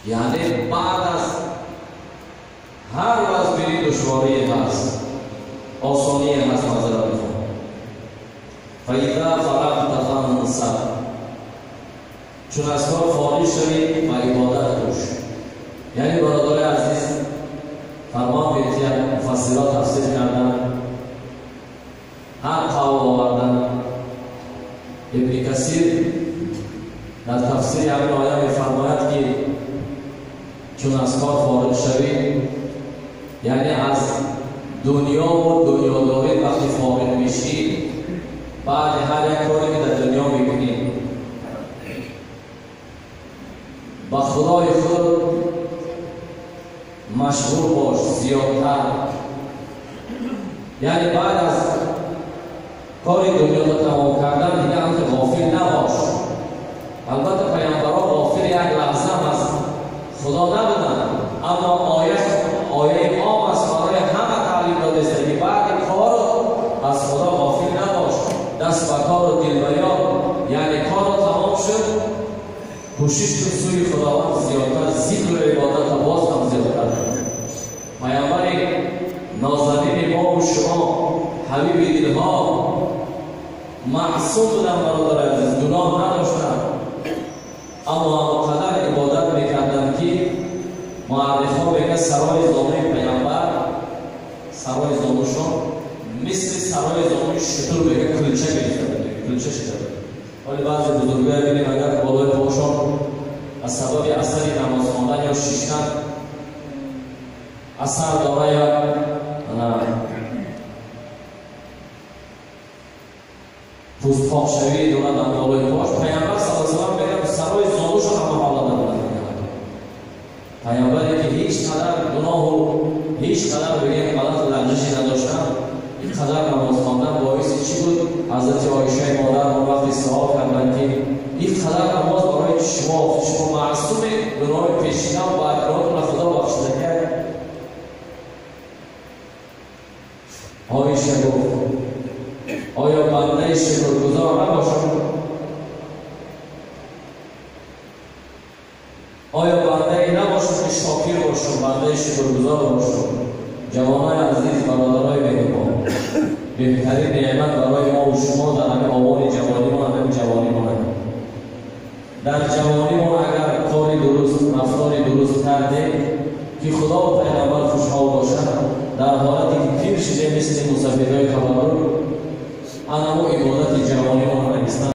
یعنی بعد از هر وزبیری دشواری هست، آسانی هست. معذرت میخوام. فاذا فرغت فانصب، چون از کار فارغ شوی و عبادت کوش. یعنی برادرای عزیز، فرمان می‌دهد، مفسرات تفسیر کردن، هر قول آوردن. ابن کثیر در تفسیر همین آیه می‌فرماید که چون از کار فارغ شوی، یعنی از دنیا و دنیاداری وقتی فارغ میشی، بعد هر یک کاری که در دنیا میکنی با خدای خود مشغول باش زیادتر. یعنی بعد از کار دنیا رو تمام کردن دیگه هم که غافل نباش. البته پیامبران غافل یک لحظه هم از خدا نبودن، اما آیه عام است برای همه تعلیم داده است که بعد کار از خدا غافل نباش، دست به کار و دل به یار. یعنی کار تمام شد، کوشش کن سوی خداوند زیادتر، ذکر و عبادت باز هم زیادتر. پیامبر نازنین ما و شما، حبیب دلها، معصوم بودن برادر عزیز، گناه نداشتن، اما قدر عبادت میکردن که معرفا میگه سرای زانوی پیامبر، سرای زانوشون مثل سرای زانوی شتر میگه کلچه میزد، کلچه شده. ولی بعضی بزرگا ببینیم اگر بالای پاشون از سبب اثر نماز خواندن یا شیشتن اثر داره یا پوست پاک شوی داره در بالای پاش، پیامبر صلی الله علیه و سلم میگه سرای زانوشون همه حالت بودن. پیامبری که هیچ قدر گناه و هیچ قدر بگیم غلط و لغزشی نداشتن، این قدر نماز خواندن باعث چی بود؟ حضرت عایشه مادر ما وقتی سوال کردن که این قدر نماز برای شما، شما معصوم گناه پیشینه و بعدگاهتون خدا بخشیده کرد. عایشه گفت آیا بنده شکرگزار نباشم؟ آیا بنده ای نباشم که شاکر باشم، بنده شکرگزار باشم؟ جوانای عزیز، برادرای مهربان، بهترین نعمت برای ما و شما در همه اوان جوانی ما، همه جوانی ما، در جوانی ما اگر کاری درست، رفتاری درست کرده که خدا و پیغمبر خوشحال باشند، در حالتی که پیر شده مثل مسافرهای تبرک، انمو عبادت جوانی ما نویسند.